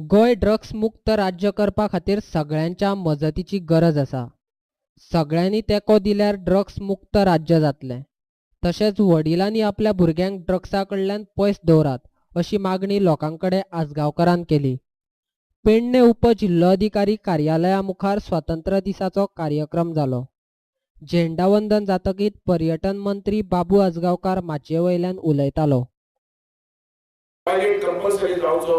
Goa drugs मुक्त राज्य करपा खातीर सगळ्यांच्या मजतीची गरज आसा. सगळ्यांनी तेंको दिल्यार ड्रग्स मुक्त राज्य जातलें. तशेंच वडिलांनी आपल्या भुरग्यांक ड्रग्सा कडल्यान पयस दवरात अशी मागणी लोकां कडेन आजगांवकारान केली. पेडणे उपजिल्होधिकारी कार्यालया मुखार स्वातंत्र्य दिसाचो कार्यक्रम जालो. झेंडावंदन जातकीच पर्यटन मंत्री बाबू आजगांवकार माचये वयल्यान उलयतालो. टॉयलेट कंपल्सरी जावचो,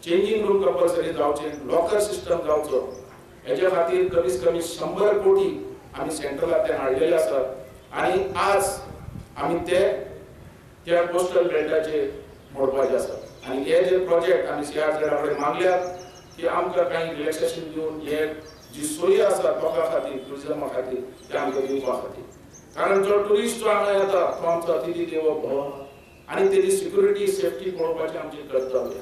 चेंजींग रूम कंपल्सरी जावचे, लॉकर सिस्टम जावचो, हेच्या खातीर कमीत कमी 100 कोटी आमी सेंट्रलांतल्यान हाडलेले आसात आनी आज आमी ते त्या कोस्टल बेल्टाचे मोडपाचे आसात. आनी हे जे प्रोजेक्ट आमी सीआरझेडा कडेन मागल्यात की आमकां कांय रिलॅक्सेशन दिवन हे जी सोयी आसा लोकां खातीर, ट्युरिजमा खातीर, ते आमकां दिवपा खातीर. कारण जो ट्युरिस्ट जो हांगा येता तो आमचो अतिथी देवो भव आनी तेजी सिक्युरिटी सेफ्टी पळोवपाचें आमचें कर्तव्य.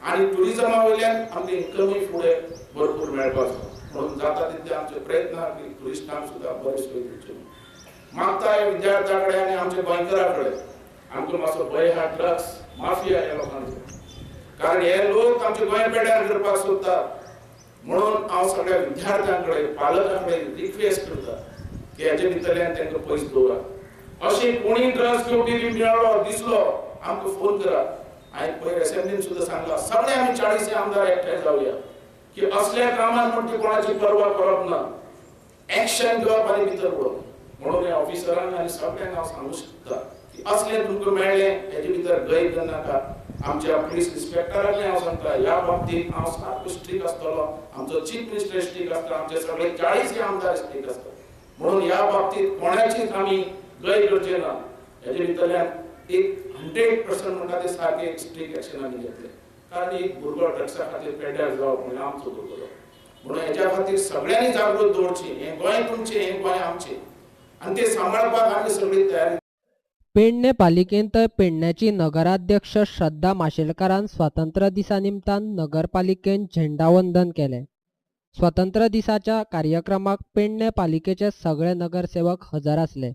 आनी ट्युरिजमा वयल्यान आमकां इन्कमूय फुडें भरपूर मेळपाचो, म्हणून जाता तितले आमचे प्रयत्न की ट्युरिस्टांक सुद्दां बरी सोय दिवची. मागता ह्या विद्यार्थ्यां कडेन आनी आमच्या गोंयकारां कडेन, आमकां मातसो भंय आहा ड्रग्स माफिया ह्या लोकांचो, कारण हे लोक आमचे गोंय पेड्यार करपाक सोदतात. म्हणून हांव सगळ्या विद्यार्थ्यां कडेन, पालकां कडेन रिक्वेस्ट करता की हेजे भितरल्यान तांकां पयस दवरात. अशें कोणी ड्रग्स घेवपी मेळ्ळो दिसलो आमकां फोन करात. हांवें पयर असेंब्लीन सुद्दां सांगलां, सगळे आमी 40 आमदार एकठांय जावया की असल्या कामान म्हण ती कोणाची पर्वा करप ना, एक्शन घेवप आनी भितर उडोवप. म्हणून ह्या ऑफिसरांक आनी सगळ्यांक हांव सांगूंक शकता की असलें तुमकां मेळ्ळें हेजे भितर गैर करनाका. आमच्या पुलीस इन्स्पेक्टरांकय हांव सांगता, ह्या बाबतींत हांव सारको स्ट्रीक आसतलो, आमचो चीफ मिनिस्टर स्ट्रीक आसता, आमचे सगळे 40 आमदार स्ट्रीक आसता. म्हणून ह्या बाबतींत कोणाचीच आमी गैर करचे ना. हेजे भितरल्यान एक 100% म्हणटा ते सारके स्ट्रीक एक्शन आमी घेतले, कारण एक भुरगो ड्रग्सा खातीर पेड्यार जावप म्हणल्यार आमचो भुरगो. म्हणून हेच्या खातीर सगळ्यांनी जागृत दवरची. हें गोंय तुमचें, हें गोंय आमचें आनी तें सांबाळपाक आमी सगळी तयारी. पेडणे पालिकेंत पेडण्याची नगराध्यक्ष श्रद्धा माशेलकारान स्वातंत्र्य दिसा निमतान नगरपालिकेन झेंडावंदन केलें. स्वातंत्र्य दिसाच्या कार्यक्रमाक पेडणे पालिकेचे सगळे नगरसेवक हजर आसले.